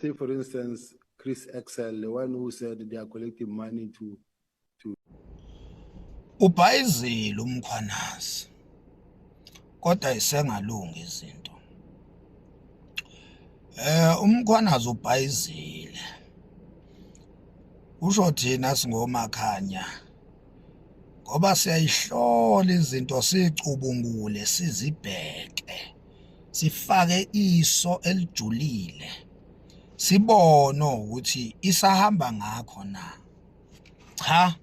Take, for instance, Chris Excel, the one who said they are collecting money to Ubhayizile uMkhwanazi kodwa isengalungi izinto. UMkhwanazi ubhayizile. Usho thina singomakhanya ngoba siyayihlola izinto, sicubungule, sizibheke, sifake iso elijulile, sibone ukuthi isahamba ngakho na. Cha,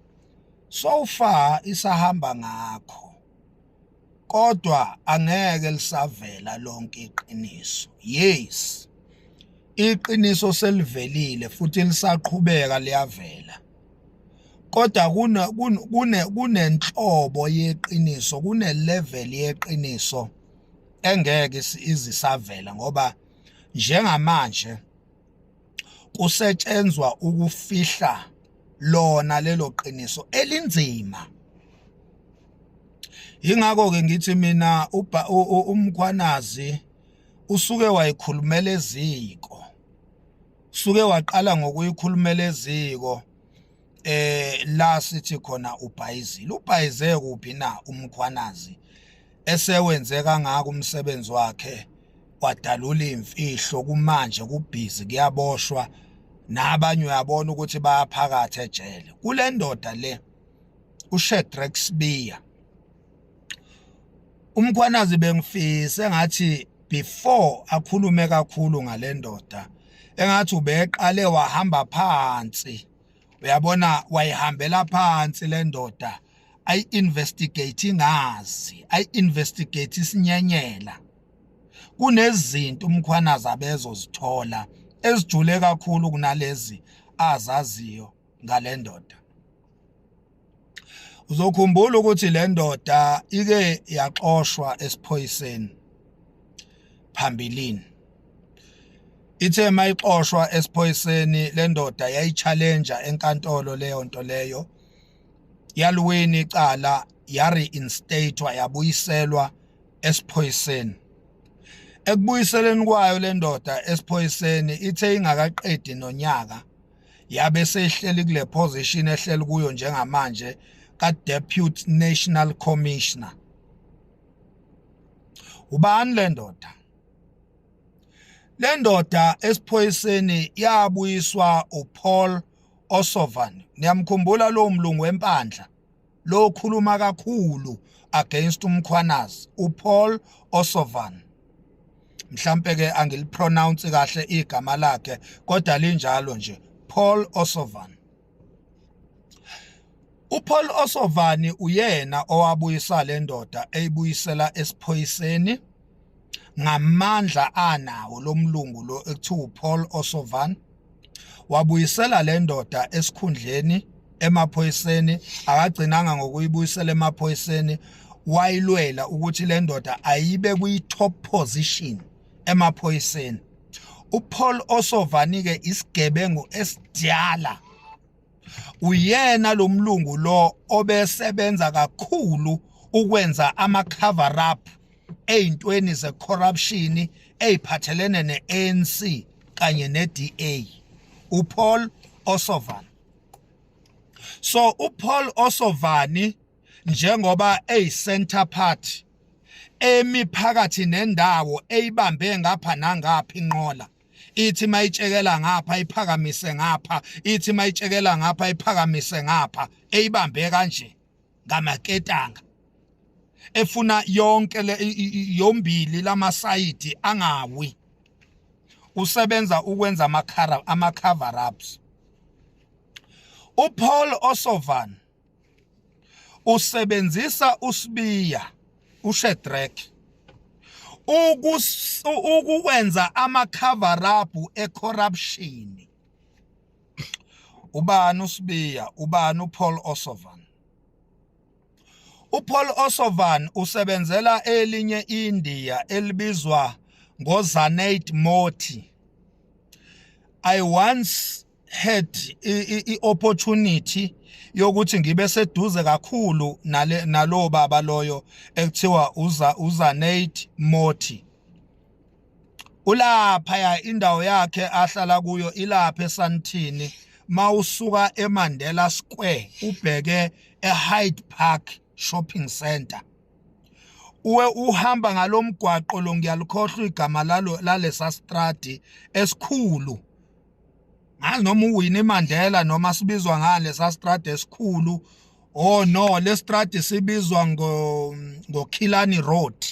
so far isahamba ngakho, kodwa angeke lisavela lonke iqiniso. Yes, iqiniso selivelile futhi lisaqhubeka liyavela, kodwa kune kunenhlobo yeqiniso, kune level yeqiniso engeke izisavela, ngoba njengamanje kusetshenzwa ukufihla lona lelo qiniso elinzima. Ingakho ke ngithi mina uMkhwanazi usuke wayikhulumela eziko, suke waqala ngokuyikhulumela eziko la sithi khona ubhayizile. Ubhayize kuphi na uMkhwanazi esewenze kangaka umsebenzi wakhe, wadalula imfihlo? Kumanje kubhizi kuyaboshwa nabanye, uyabona ukuthi bayaphakathi ejele kule ndoda le, uShadrack Sibiya. UMkhwanazi bengifise ngathi before akhulume kakhulu ngale ndoda, engathi ubeqale wahamba phansi, uyabona, wayihambela phansi le ndoda, ayi-investigate ingazi, ayi-investigate isinyenyela. Kunezinto uMkhwanazi abezozithola ezijule kakhulu kunalezi azaziyo ngale ndoda. Uzokhumbula ukuthi le ndoda ike yaxoshwa esiphoyiseni phambilini. Ithe mayixoshwa esiphoyiseni le ndoda, yayi-challenge enkantolo leyo nto leyo, yaluwina icala, ya-reinstatewa, yabuyiselwa esiphoyiseni. Ekubuyiseleni kwayo le ndoda esiphoyiseni, ithe ingakaqedi nonyaka yabe sehleli kule position ehleli kuyo njengamanje ka-Deputy National Commissioner. Ubani le ndoda? Le ndoda esiphoyiseni yabuyiswa uPaul O'Sullivan. Niyamkhumbula lo mlungu wempandla lo khuluma kakhulu against uMkhwanazi, uPaul O'Sullivan. Mhlambe ke angilipronounce kahle igama lakhe, kodwa linjalo nje, Paul O'Sullivan. UPaul O'Sullivan uyena owabuyisa le ndoda, eyibuyisela esiphoyiseni ngamandla anawo lomlungu lo ekuthiwa uPaul O'Sullivan. Wabuyisela le ndoda esikhundleni emaphoyiseni. Akagcinanga ngokuyibuyisela emaphoyiseni, wayilwela ukuthi le ndoda ayibe kwi-top position emaphoyiseni. UPaul O'Sullivan ke isigebengu esidala. Uyena lo mlungu lo obesebenza kakhulu ukwenza ama cover up eyintweni ze-corruption eyiphathelene ne-ANC kanye ne-DA, uPaul O'Sullivan. So uPaul O'Sullivan, njengoba eyi-center part, emi phakathi nendawo, eyibambe ngapha nangapha inqola, ithi mayitshekela ngapha iphakamise ngapha, ithi mayitshekela ngapha iphakamise ngapha, eyibambe kanje ngamaketanga, efuna yonke le yombili lamasayidi angawi, usebenza ukwenza ama cover ups. uPaul O'Sullivan usebenzisa uSibiya, uShadrack, ukwenza ama cover up ecorruption. Ubani uSibiya? Ubani uPaul O'Sullivan? UPaul O'Sullivan usebenzela elinye India elibizwa ngoZanaid Moti. I once had i-opportunity yokuthi ngibe seduze kakhulu nale nalo baba loyo ekuthiwa uza uZanaid Moti. Ulapha ya indawo yakhe ahlala kuyo ilapha eSandton, mawusuka eMandela Square ubheke eHyde Park Shopping Center. Uwe uhamba ngalomgwaqo lo, ngiyalukhohlwa igama lalo lalesa stradi esikhulu, ngazi noma uWinnie Mandela noma sibizwa ngani lesa stradi esikhulu. Oh no, le stradi sibizwa ngo ngoKillarney Road.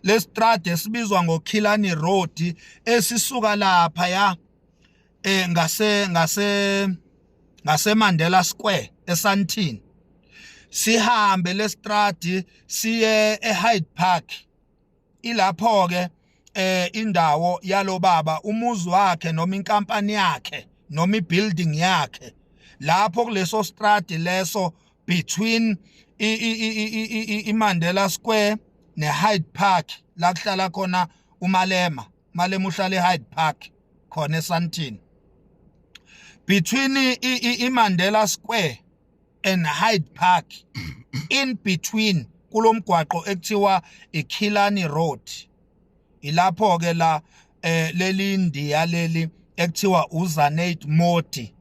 Lestrade esibizwa ngoKillarney Road esisuka lapha ya ngase Mandela Square eSandton, sihambe lestradi siye eHyde Park. Ilapho ke indawo yalobaba, umuzi wakhe noma inkampani yakhe noma ibuilding yakhe, lapho kuleso stradi leso between iMandela Square neHyde Park, la kuhlala khona uMalema. Malema uhlala eHyde Park khona eSandton. Between iMandela Square and Hyde Park, in between kulomgwaqo ekuthiwa iKillarney Road, ilapho ke la leli India leli ekuthiwa uZanade Modi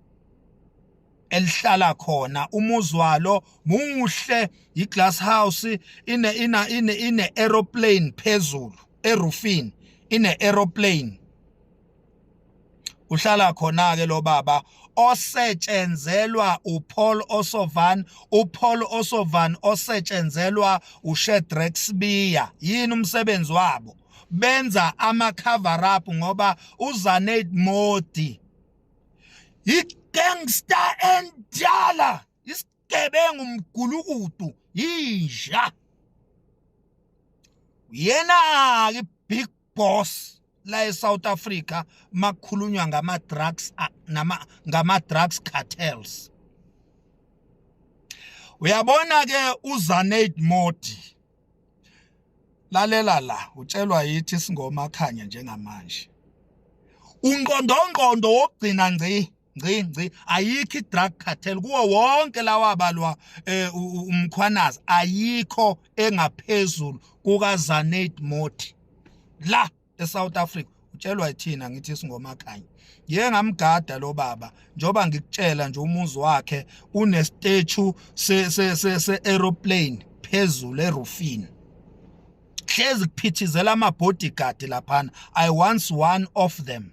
elihlala khona. Umuzi walo muhle, iglass house, ine aeroplane phezulu eroofini, ine aeroplane. Uhlala khona ke lo baba osetshenzelwa uPaul O'Sullivan, uPaul O'Sullivan osetshenzelwa uShadrack Sibiya. Yini umsebenzi wabo? Benza ama cover up ngoba uZanade Modi igangster endala, isigebengu, umgulukudu, yinja. Yena ke big boss la eSouth Africa makukhulunywa ngama drugs, nama ngama drugs cartels. Uyabona ke uZanade Modi, lalela la, utshelwa yithi singomakhanya njengamanje, unqondongqondo wokugcina ngci ngci ngci. Ayikho i-drug cartel kuwo wonke lawa balwa uMkhwanazi, ayikho engaphezulu kukaZanade Modi la eSouth Africa. Utshelwa yithina, ngithi singomakhanya. Ngike ngamgada lo baba, njoba ngikutshela nje, umuzi wakhe une statue se se se, se aeroplane phezulu eroofini, hlezi kuphithizela ama bodyguard laphana. I once one of them,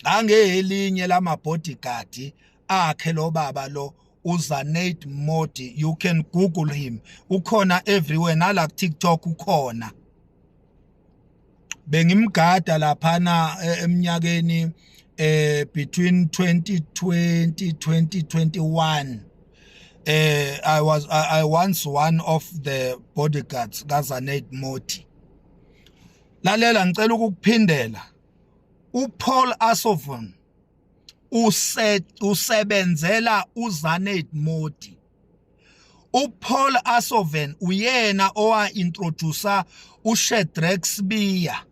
ngangelinye lama bodyguard akhe lo baba lo uZanade Modi. You can google him, ukhona everywhere, nala ku TikTok ukhona. Bengimgada laphana eminyakeni between 2020 2021. I once one of the bodyguards kaZanade Modi. Lalela, ngicela ukukuphindela, uPaul O'Sullivan usebenzela uZanade Modi. uPaul O'Sullivan uyena owa introducer uShadrack Sibiya,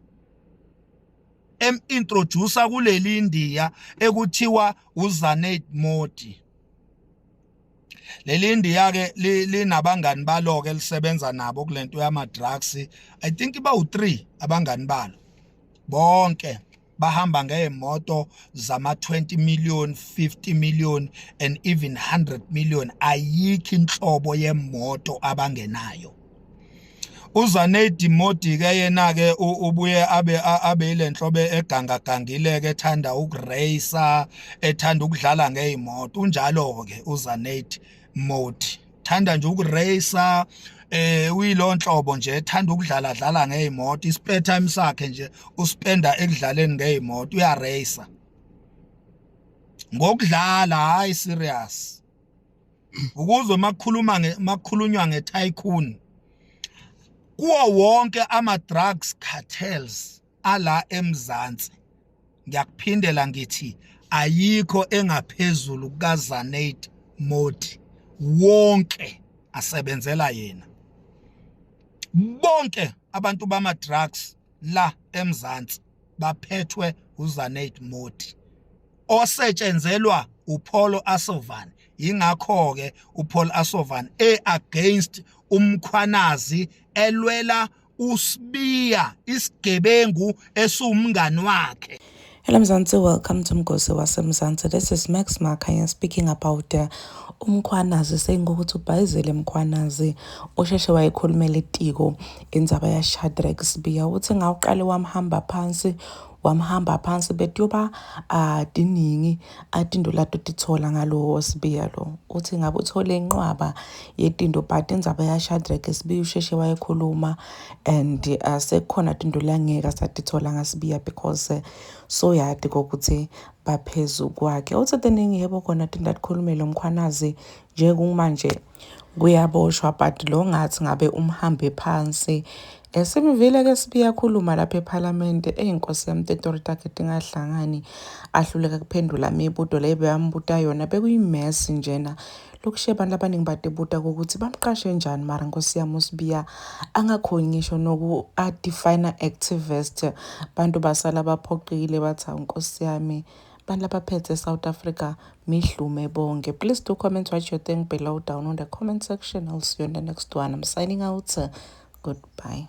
em introducer kuleli India ekuthiwa uZanade Modi. Leli India ke linabangani balo ke lisebenza nabo kulento yama drugs. I think ba u3 abangani balo, bonke bahamba ngeemoto zama 20 million, 50 million and even 100 million. Ayikho inhlobo yemoto abangenayo. uZanade Modi ke yena ke ubuye abe ilenhlobo eganga gangile ke, ethanda ukuracer, ethanda ukudlala ngeimoto. Unjalo ke uZanade Modi, thanda nje ukuracer, uyilonhlobo nje ethanda ukudlala dlala ngeimoto. Ispare time sakhe nje uspenda ekudlaleni ngeimoto, uyaracer ngokudlala, hayi serious. Ukuzwe makukhuluma makukhulunywa ngetycoon kuwo wonke ama drugs cartels ala eMzansi, ngiyakuphindela ngithi ayikho engaphezulu kukaZanade Modi. Wonke asebenzela yena, bonke abantu bama drugs la eMzansi baphethwe uZanade Modi osetshenzelwa uPaul O'Sullivan. Ingakho ke uPaul O'Sullivan e against uMkhwanazi, elwela uSibiya isigebengu esiwumngani wakhe. Hello Mzansi, welcome to Mgosi waseMzansi. This is Max Makhanya speaking about uMkhwanazi, saying ukuthi ubhayizele Mkhwanazi usheshe wayikhulumela itiko indzaba ya Shadrack Sibiya. Uthi ngawuqale wamhamba phansi, wamhamba phansi betiyoba diningi atinto lato tithola ngalowo Sibiya lo. Uthi ngabe uthole inqwaba yetinto, but indzaba ya Shadrack Sibiya usheshe wayikhuluma and sekukhona tinto langeke asatithola ngaSibiya because soyati kokuthi baphezu kwakhe. Uthi tiningi yebo khona tinto atikhulumele uMkhwanazi, njengokumanje kuyaboshwa, but lo ngathi ngabe umhambe phansi. Simvile ke Sibiya khuluma lapha ephalamende, eyinkosi yami, tetori takhe tingahlangani, ahluleka kuphendula imibuto leyo beyambuta yona. Bekuyi-mess njena lokushiya abantu abaningi batibuta ukuthi bamqashe njani, mara nkosi yami uSibiya angakhoni ngisho noku-define activist. Bantu basala baphoqile, bathi awu nkosi yami, bantu abaphethe South Africa mihlume bonke. Please do comment what you think below down on the comment section. I'll see you in the next one. I'm signing out. Goodbye.